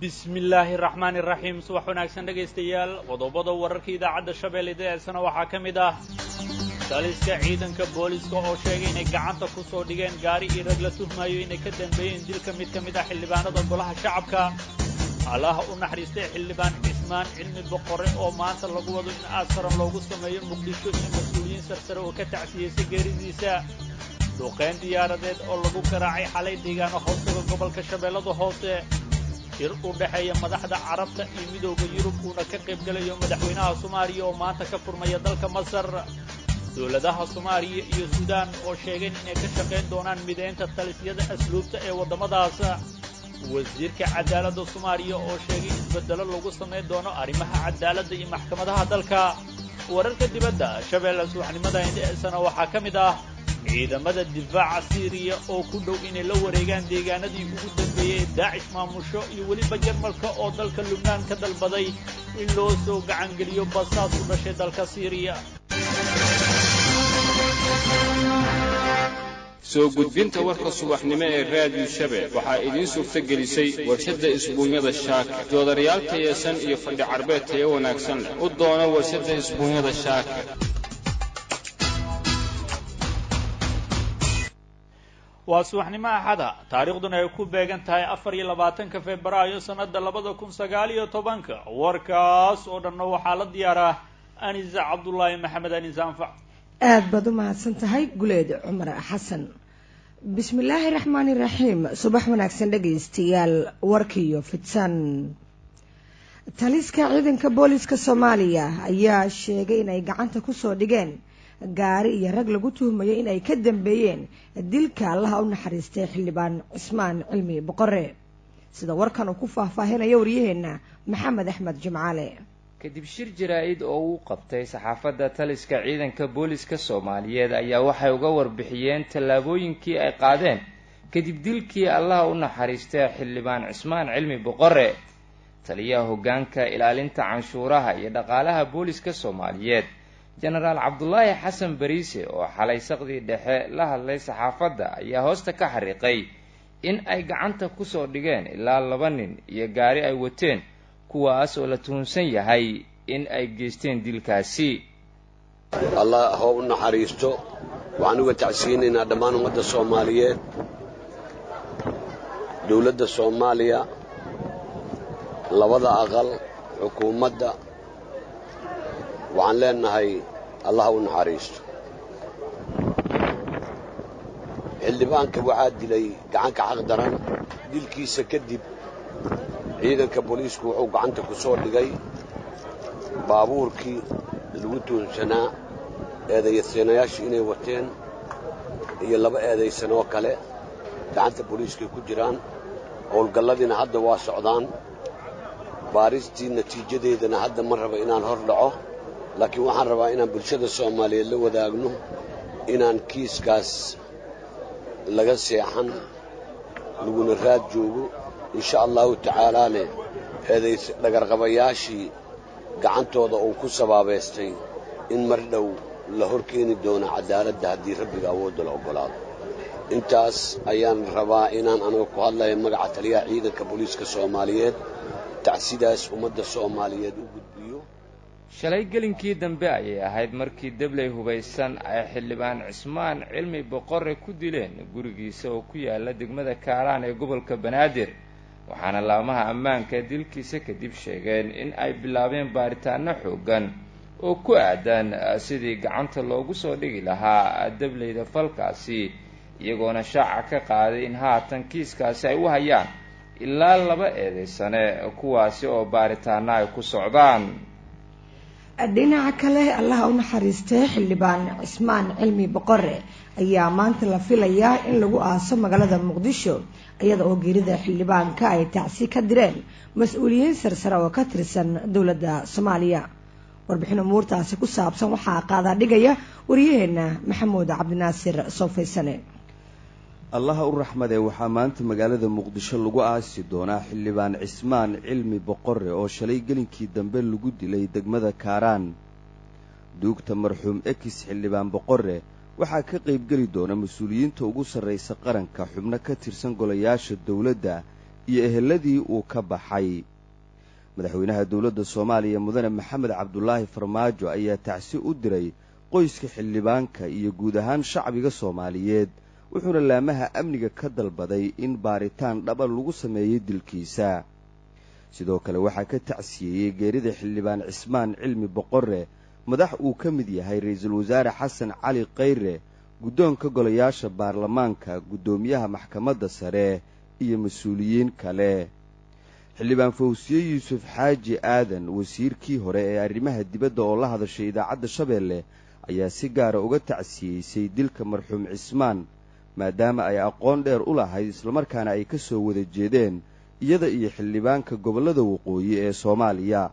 Bismillaahi raxmaani raxiim. Subax wanaagsan dhegaystayaal. Qodobada wararka idaacadda Shabeelle idaeesana waxaa ka mid ah taliska ciidanka booliska oo sheegay inay gacanta ku soo dhigeen gaari iyo rag la tuhmayo inay ka dambeeyeen dilka mid ka mid ah xildhibaanada golaha shacabka. Allaha u naxariistay xildhibaan Cismaan Cilmi Boqore oo maanta lagu wado in aasaran loogu sameeyo Muqdisho iyo mas-uuliyiin sarsare oo ka tacsiyeysay geeridiisa. Duqeyn diyaaradeed oo lagu garaacay xalay deegaano hoostaga gobolka Shabeellada Hoose. Shir u dhexeeya madaxda Carabta iyo Midowda Yurub uuna ka qaybgelayo madaxweynaha Soomaaliya oo maanta ka furmaya dalka Masar. Dowladaha Soomaaliya iyo Suudaan oo sheegeen inay ka shaqayn doonaan mideynta talisyada asluubta ee waddamadaas. Wasiirka cadaaladda Soomaaliya oo sheegay isbeddelo lagu samayn doono arrimaha cadaaladda iyo maxkamadaha dalka. Wararka dibadda Shabeelle subaxnimada indheesana waxaa ka mid ah ciidamada difaaca Siiriya oo ku dhow inay la wareegaan deegaanadii ugu dambeeyey ee Daacish maamusho, iyo weliba Jarmalka oo dalka Lubnaan ka dalbaday in loo soo gacangeliyo basaas u dhashay dalka Siiriya. Soo gudbinta warka subaxnimo ee Raadiyo Shabeel waxaa idiin suurto gelisay warshadda isbuunyada Shaaka. Joodarayaal tayeesan iyo fadhi carbeed tayo wanaagsan leh u doono warshadda isbuunyada Shaaka. Waa subaxnimo Axada, taariikhduna ay ku beegan tahay 24-ka Febraayo sanadda 2019-ka. Warkaas oo dhanna waxaa la diyaaraa Anisa Cabdullaahi Maxamed, Anisa Anfac. Aada baad u mahadsan tahay Guleed Cumar Xasan. Bismillaahi raxmaani raxiim. Subax wanaagsan dhegaystayaal. Warkiiyo fidsan. Taliska ciidanka booliska Soomaaliya ayaa sheegay inay gacanta kusoo dhigeen gaari iyo rag lagu tuhmayo inay ka dambeeyeen dilka Allaha u naxariistay xildhibaan Cismaan Cilmi Boqore, sida warkan uu ku faahfaahinayo waryaheena Maxamed Axmed Jimcaale. Kadib shir jaraa-id oo uu qabtay saxaafadda, taliska ciidanka booliska Soomaaliyeed ayaa waxay uga warbixiyeen tallaabooyinkii ay qaadeen kadib dilkii Allaha u naxariistay xildhibaan Cismaan Cilmi Boqore. Taliyaha hoggaanka ilaalinta canshuuraha iyo dhaqaalaha booliska Soomaaliyeed, Jenaraal Cabdulaahi Xasan Bariise, oo xalay saqdii dhexe la hadlay saxaafadda, ayaa hoosta ka xariiqay in ay gacanta kusoo dhigeen ilaa 2 nin iyo gaari ay wateen, kuwaas oo la tuhunsan yahay in ay geysteen dilkaasi. Allah ha u naxariisto. Waxaan uga tacsiinaynaa dhammaan ummadda Soomaaliyeed, dowladda Soomaaliya, labada aqal, xukuumadda. Waxaan leenahay Allah ha u naxariisto xildhibaanka. Waxaa dilay gacanka xaq daran. Dilkiisa kadib ciidanka booliisku wuxuu gacanta ku soo dhigay baabuurkii lagu tuhunsanaa eedaysanayaashu inay wateen iyo 2 eedaysan oo kale. Gacanta booliiskay ku jiraan, howlgalladiina hadda waa socdaan, baaristii natiijadeedana hadda ma raba inaan hor dhaco, laakiin waxaan rabaa inaan bulshada Soomaaliyeed la wadaagno inaan kiiskaas laga seexan, laguna raad joogo, insha allahu tacaalaane eedays dhagarqabayaashii gacantooda uu ku sabaabaystay in mar dhow la hor keeni doono cadaaladda haddii Rabbiga awoodda la oggolaado. Intaas ayaan rabaa inaan aniga ku hadlaya magaca taliyaha ciidanka booliiska Soomaaliyeed tacsidaas ummadda Soomaaliyeed u gudbiyo. Shalay gelinkii dambe ayay ahayd markii dabley hubaysan ay xildhibaan Cismaan Cilmi Boqore ku dileen gurigiisa oo ku yaala degmada Kaaraan ee gobolka Banaadir, waxaana laamaha ammaanka dilkiisa kadib sheegeen in ay bilaabeen baaritaano xoogan oo ku aadan sidii gacanta loogu soo dhigi lahaa dableyda falkaasi, iyagoona shaaca ka qaaday in haatan kiiskaasi ay u hayaan ilaa 2 eedaysane, kuwaasi oo baaritaano ay ku socdaan. Dhinaca kale, Allaha u naxariistay xildhibaan Cismaan Cilmi Boqore ayaa maanta la filayaa in lagu aaso magaalada Muqdisho, iyada oo geerida xildhibaanka ay tacsi ka direen mas-uuliyiin sarsare oo ka tirsan dowladda Soomaaliya. Warbixin umuurtaasi ku saabsan waxaa qaadaa dhigaya wariyaheena Maxamuud Cabdinaasir Soofaysane. Allaha u raxmadee, waxaa maanta magaalada Muqdisho lagu aasi doonaa xildhibaan Cismaan Cilmi Boqore oo shalay gelinkii dambe lagu dilay degmada Kaaraan. Duugta marxuum ekis xildhibaan Boqore waxaa ka qaybgeli doona mas-uuliyiinta ugu sarraysa qaranka, xubno ka tirsan golayaasha dowladda iyo eheladii uu ka baxay. Madaxweynaha dowladda Soomaaliya Mudane Maxamed Cabdulaahi Farmaajo ayaa tacsi u diray qoyska xildhibaanka iyo guud ahaan shacbiga Soomaaliyeed, wuxuuna laamaha amniga ka dalbaday in baaritaan dhaba lagu sameeyey dilkiisa. Sidoo kale waxaa ka tacsiyeeyey geerida xildhibaan Cismaan Cilmi Boqorre madax uu ka mid yahay ra-iisul wasaare Xasan Cali Khayre, guddoonka golayaasha baarlamaanka, guddoomiyaha maxkamadda sare iyo mas-uuliyiin kale. Xildhibaan Fawsiye Yuusuf Xaaji Aadan, wasiirkii hore ee arrimaha dibadda oo la hadashay idaacadda Shabeelle, ayaa si gaara uga tacsiyeysay dilka marxuum Cismaan, maadaama ay aqoon dheer u lahayd islamarkaana ay ka soo wada jeedeen iyada iyo xildhibaanka gobollada waqooyi ee Soomaaliya.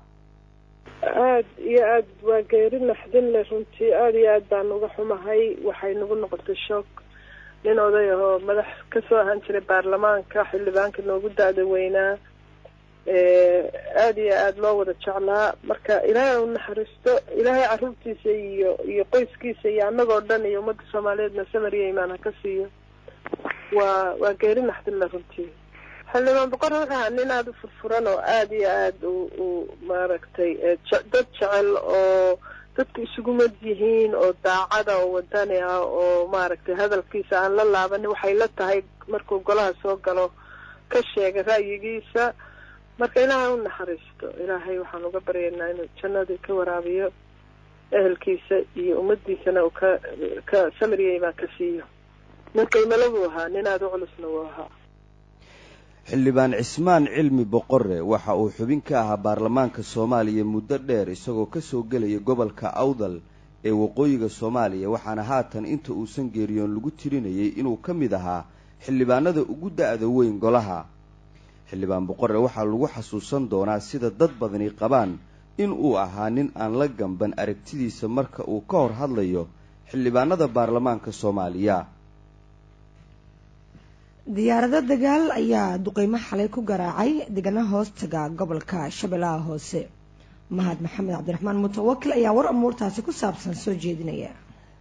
Aada iyo aada waa geeri naxdin leh runtii, aada iyo aad baan uga xumahay. Waxay nagu noqotay shoog. Nin oday ahoo madax kasoo ahaan jiray baarlamaanka, xildhibaanka noogu da-da weynaa, aada iyo aada loo wada jeclaa. Marka Ilaahay u naxariisto, Ilaahay caruurtiisa iyo qoyskiisa iyo annagoo dhan iyo ummadda Soomaaliyeedna samar iyo imaan ha ka siiyo. Waa geeri naxdin leh runtii. Xildhibaan Boqor wuxuu ahaa nin aada u furfuran oo aada iyo aada u maaragtay dad jecel oo dadku isugu mid yihiin oo daacada oo wadani ah oo maaragtay hadalkiisa aan la laabanin. Waxay la tahay markuu golaha soo galo ka sheega ra'yigiisa. Marka Ilaahay u naxariisto, Ilaahay waxaan uga baryaynaa inuu jannadii ka waraabiyo, ehelkiisa iyo ummadiisana uu ka samiriya imaan ka siiyo. Nin qiimalo buu ahaa, nin aada u culusna wuu ahaa. Xildhibaan Cismaan Cilmi Boqorre waxa uu xubin ka ahaa baarlamaanka Soomaaliya muddo dheer, isagoo ka soo gelaya gobolka Awdal ee waqooyiga Soomaaliya, waxaana haatan inta uusan geeriyoon lagu tirinayay inuu ka mid ahaa xildhibaanada ugu da-da weyn golaha. Xildhibaan Boqorre waxaa lagu xasuusan doonaa, sida dad badani qabaan, in uu ahaa nin aan la gamban aragtidiisa marka uu ka hor hadlayo xildhibaanada baarlamaanka Soomaaliya. Diyaarado dagaal ayaa duqeymo xalay ku garaacay degana hoostaga gobolka Shabeellaha Hoose. Mahad Maxamed Cabdiraxmaan Mutawakil ayaa war amuurtaasi ku saabsan soo jeedinaya.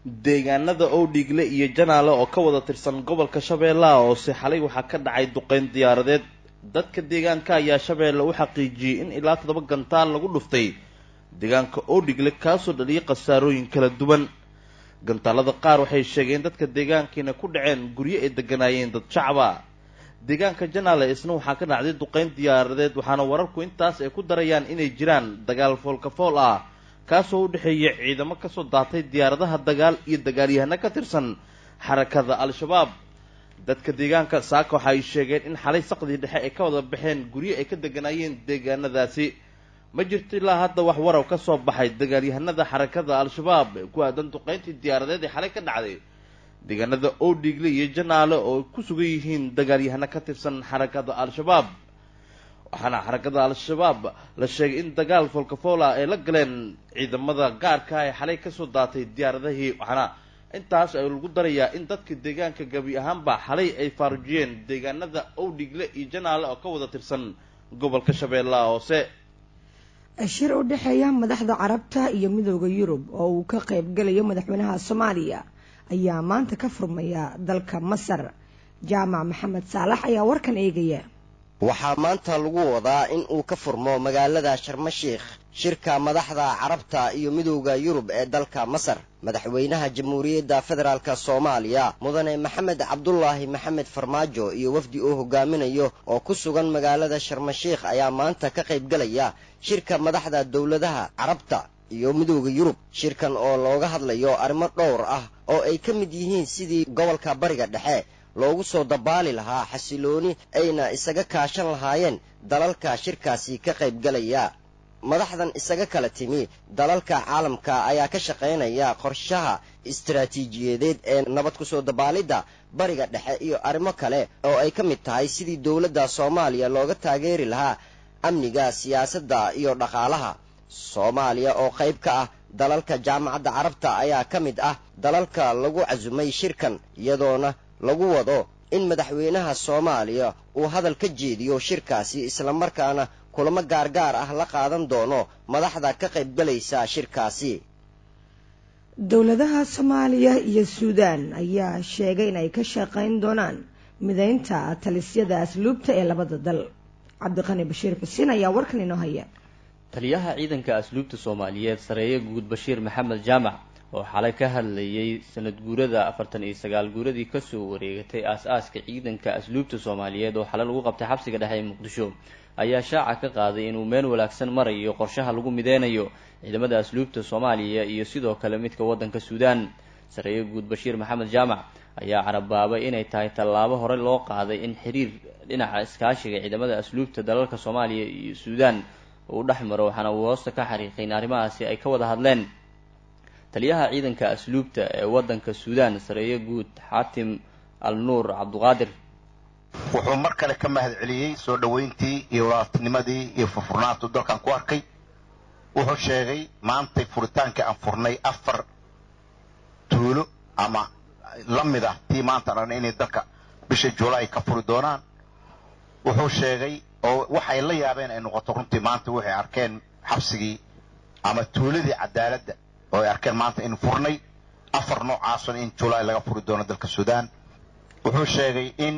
Deegaanada Owdhigle iyo Janaale oo ka wada tirsan gobolka Shabeellaha Hoose xalay waxaa ka dhacay duqeyn diyaaradeed. Dadka deegaanka ayaa Shabeelle u xaqiijiyey in ilaa 7 gantaal lagu dhuftay deegaanka Owdhigle, kaasoo dhaliyay khasaarooyin kala duwan. Gantaalada qaar waxay sheegeen dadka deegaankiina ku dhaceen guryo ay deganaayeen dad shacaba. Deegaanka Janaale isna waxaa ka dhacday duqeyn diyaaradeed, waxaana wararku intaas ay ku darayaan inay jiraan dagaal foolkafool ah kaasoo u dhexeeya ciidamo kasoo daatay diyaaradaha dagaal iyo dagaalyahano ka tirsan xarakada Al-Shabaab. Dadka deegaanka saaka waxa ay sheegeen in xalay saqdii dhexe ay ka wada baxeen guryo ay ka deganaayeen deegaanadaasi. Ma jirto ilaa hadda wax warow ka soo baxay dagaalyahanada xarakada Al-Shabaab ee ku aadan duqeyntii diyaaradeed ee xalay ka dhacday deegaanada Owdhigle iyo Janaale oo ku sugan yihiin dagaalyahano ka tirsan xarakada Al-Shabaab. Waxaana xarakada Al-Shabaab la sheegay in dagaal foolkafoola ay la galeen ciidamada gaarka ee xalay kasoo daatay diyaaradahii, waxaana intaas ay lagu darayaa in dadka deegaanka gabi ahaanba xalay ay faarujiyeen deegaanada Owdhigle iyo Janaale oo ka wada tirsan gobolka Shabeellaha Hoose. Shir u dhexeeya madaxda Carabta iyo Midooda Yurub oo uu ka qaybgalayo madaxweynaha Soomaaliya ayaa maanta ka furmaya dalka Masar. Jaamac Maxamed Saalax ayaa warkan eegaya. Waxaa maanta lagu wadaa in uu ka furmo magaalada Sharmashiikh shirka madaxda Carabta iyo Midowda Yurub ee dalka Masar. Madaxweynaha Jamhuuriyadda Federaalka Soomaaliya Mudane Maxamed Cabdulaahi Maxamed Farmaajo iyo wafdi uu hogaaminayo oo ku sugan magaalada Sharmashiikh ayaa maanta ka qaybgalaya shirka madaxda dowladaha Carabta iyo Midowda Yurub. Shirkan oo looga hadlayo arrimo dhowr ah oo ay ka mid yihiin sidii gobolka Bariga Dhexe loogu soo dabaali lahaa xasilooni ayna isaga kaashan lahaayeen dalalka shirkaasi ka qaybgalaya. Madaxdan isaga kala timi dalalka caalamka ayaa ka shaqaynaya qorshaha istaraatiijiyadeed ee nabad ku soo dabaalidda Bariga Dhexe iyo arrimo kale oo ay ka mid tahay sidii dowladda Soomaaliya looga taageeri lahaa amniga, siyaasadda iyo dhaqaalaha. Soomaaliya oo qayb ka ah dalalka Jaamacadda Carabta ayaa ka mid ah dalalka lagu casumay shirkan, iyadoona lagu wado in madaxweynaha Soomaaliya uu hadal ka jeediyo shirkaasi, islamarkaana kulamo gaargaar ah la qaadan doono madaxda ka qaybgalaysa shirkaasi. Dowladaha Soomaaliya iyo Suudaan ayaa sheegay in ay ka shaqayn doonaan mideynta talisyada asluubta ee labada dal. Cabdiqani Bashiir Xuseen ayaa warkan inoo haya. Taliyaha ciidanka asluubta Soomaaliyeed sareeye guud Bashiir Maxamed Jaamac oo xalay ka hadlayay sanad guurada 49 guuradii kasoo wareegatay aas-aaska ciidanka asluubta Soomaaliyeed oo xalay lagu qabtay xabsiga dhexe ee Muqdisho ayaa shaaca ka qaaday inuu meel wanaagsan marayo qorshaha lagu mideynayo ciidamada asluubta Soomaaliya iyo sidoo kale midka waddanka Suudaan. Sareeye guud Bashiir Maxamed Jaamac ayaa carabaabay inay tahay tallaabo hore loo qaaday in xiriir dhinaca iskaashiga ciidamada asluubta dalalka Soomaaliya iyo Suudaan uu dhex maro, waxaana uu hoosta ka xariiqay in arrimahaasi ay ka wada hadleen taliyaha ciidanka asluubta ee waddanka Suudaan sareeye guud Xaatim Al Nuur Cabduqaadir. Wuxuu mar kale ka mahad celiyey soo dhoweyntii iyo walaaltinimadii iyo furfurnaantu dalkan ku arkay. Wuxuu sheegay maantay furitaankii aan furnay 4 tuulo ama la mid ah tii maanta dhan inay dalka bisha Juulaay ka furi doonaan. Wuxuu sheegay oo waxay la yaabeen ay noqoto runtii maanta waxay arkeen xabsigii ama tuuladii cadaaladda oo ay arkeen maanta in furnay 4 noocaasna in Juulaay laga furi doono dalka Suudaan. Wuxuu sheegay in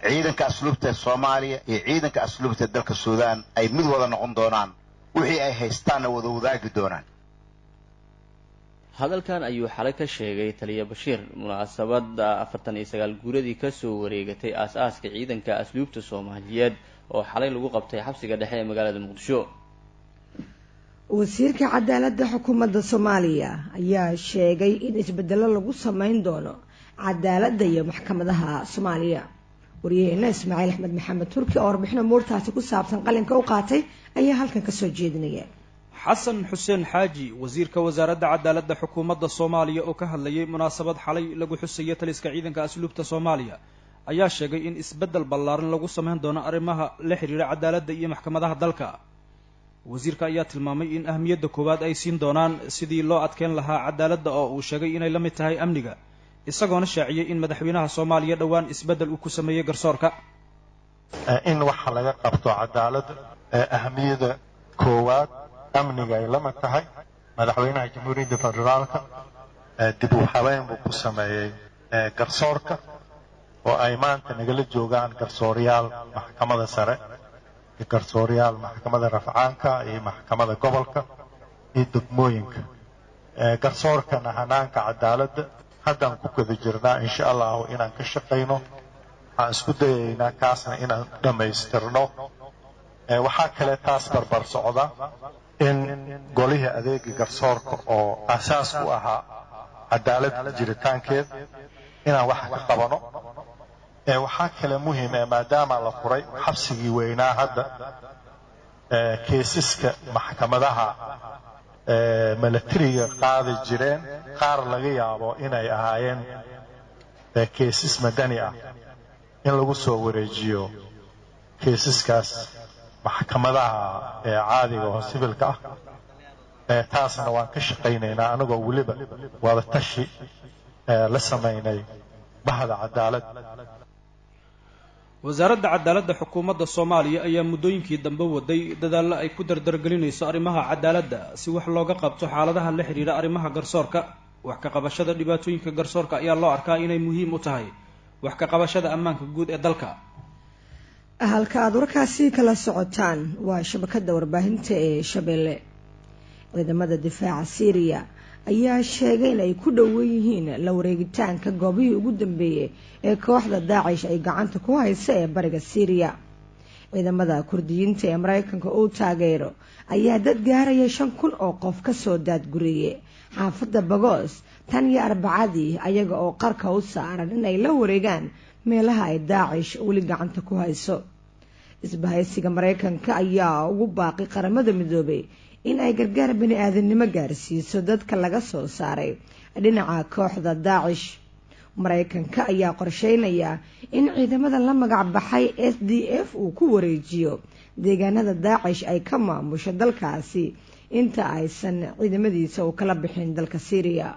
ciidanka asluubta Soomaaliya iyo ciidanka asluubta dalka Suudaan ay mid wada noqon doonaan, wixii ay haystaanna wada wadaagi doonaan. Hadalkan ayuu xalay ka sheegay taliya Bashiir munaasabadda 49 guuradii kasoo wareegatay aas-aaska ciidanka asluubta Soomaaliyeed oo xalay lagu qabtay xabsiga dhexe ee magaalada Muqdisho. Wasiirka cadaaladda xukuumadda Soomaaliya ayaa sheegay in isbedelo lagu sameyn doono cadaaladda iyo maxkamadaha Soomaaliya. Waryaheena Ismaaciil Axmed Maxamed Turki oo warbixino muurtaasi ku saabsan qalinka u qaatay ayaa halkan kasoo jeedinaya. Xasan Xuseen Xaaji, wasiirka wasaaradda cadaaladda xukuumadda Soomaaliya oo ka hadlayay munaasabad xalay lagu xusayay taliska ciidanka asluubta Soomaaliya ayaa sheegay in isbeddel ballaaran lagu sameyn doono arrimaha la xiriira cadaaladda iyo maxkamadaha dalka. Wasiirka ayaa tilmaamay in ahmiyadda koowaad ay siin doonaan sidii loo adkeyn lahaa cadaaladda oo uu sheegay inay la mid tahay amniga, isagoona shaaciyey in madaxweynaha Soomaaliya dhowaan isbeddel uu ku sameeyey garsoorka. In waxa laga qabto cadaaladda ee ahmiyadda koowaad amniga ay lama tahay. Madaxweynaha Jamhuuriyadda Federaalka dib u habeyn buu ku sameeyey garsoorka oo ay maanta nagala joogaan garsooriyaal maxkamadda sare, garsooriyaal maxkamadda rafcaanka iyo maxkamadda gobolka iyo degmooyinka. Garsoorkana hanaanka cadaaladda haddaan ku guda jirnaa insha allahu inaan ka shaqayno. Waxaan isku dayaynaa kaasna inaan dhammaystirno. Waxaa kale taas barbar socda in golihii adeega garsoorka oo asaas u ahaa cadaalad jiritaankeed inaan wax ka qabano. Waxaa kale muhiim ee maadaama la furay xabsigii weynaa hadda keesiska maxkamadaha milatariga qaadi jireen qaar laga yaabo inay ahaayeen keesas madani ah in lagu soo wareejiyo keesaskaas maxkamadaha ee caadiga oo sibilka ah. Taasna waan ka shaqaynaynaa anagoo weliba wada tashi la samaynay bahda cadaalad. Wasaaradda cadaaladda xukuumadda Soomaaliya ayaa muddooyinkii dambe waday dadaallo ay ku dardargelinayso arrimaha cadaaladda si wax looga qabto xaaladaha la xiriira arrimaha garsoorka. Wax ka qabashada dhibaatooyinka garsoorka ayaa loo arkaa inay muhiim u tahay wax ka qabashada ammaanka guud ee dalka. Halka aada warkaasi kala socotaan waa shabakada warbaahinta ee Shabeelle. Ciidamada difaaca Siiriya ayaa sheegay in ay ku dhowan yihiin la wareegitaanka goobihii ugu dambeeyey ee kooxda Daacish ay gacanta ku haysa ee bariga Siiriya. Ciidamada Kurdiyiinta ee Mareykanka uu taageero ayaa dad gaaraya 5000 oo qof kasoo daadgureeyay xaafadda Bagoos tan iyo Arbacadii, ayaga oo qarka u saaran in ay la wareegaan meelaha ay Daacish weli gacanta ku hayso. Isbahaysiga Mareykanka ayaa ugu baaqay Qaramada Midoobay in ay gargaar bani aadamnimo gaarsiiso dadka laga soo saaray dhinaca kooxda Daacish. Mareykanka ayaa qorsheynaya in ciidamada la magac baxay SDF uu ku wareejiyo deegaanada Daacish ay ka maamusho dalkaasi inta aysan ciidamadiisa u kala bixin dalka Siiriya.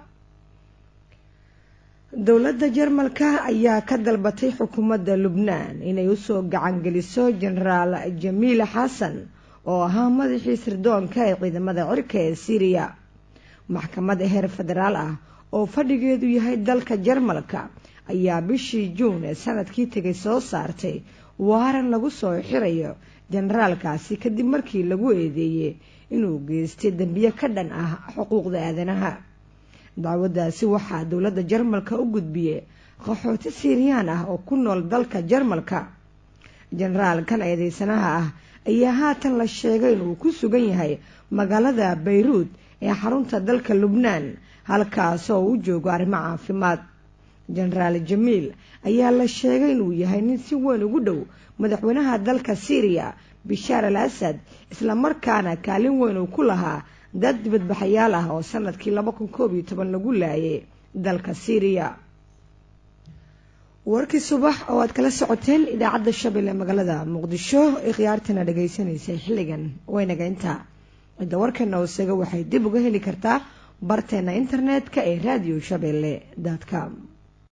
Dowladda Jarmalka ayaa ka dalbatay xukuumadda Lubnaan inay usoo gacangeliso Jenaraal Jamiil Xasan oo ahaa madaxii sirdoonka ee ciidamada cirka ee Siiriya. Maxkamad heer federaal ah oo fadhigeedu yahay dalka Jarmalka ayaa bishii Juun ee sanadkii tegay soo saartay waaran lagu soo xirayo generaalkaasi kadib markii lagu eedeeyey inuu geystay dembiyo ka dhan ah xuquuqda aadanaha. Dacwadaasi waxaa dowladda Jarmalka u gudbiyey qaxooti Siiriyaan ah oo ku nool dalka Jarmalka. Generaalkan eedeysanaha ah ayaa haatan la sheegay inuu ku sugan yahay magaalada Bayruud ee xarunta dalka Lubnaan, halkaasoo u joogo arrimo caafimaad. Genaraal Jamiil ayaa la sheegay inuu yahay nin si weyn ugu dhow madaxweynaha dalka Siiriya Bishaar al Asad, islamarkaana kaalin weyn uu ku lahaa dad dibadbaxayaal ah oo sanadkii 2011 lagu laayay dalka Siiriya. Warkii subax oo aad kala socoteen idaacadda Shabeelle magaalada Muqdisho ee khiyaartana dhagaysanaysay xilligan waynaga intaa. Cidda warkana hooseega waxay dib uga heli kartaa barteena internetka ee radio shabelle com.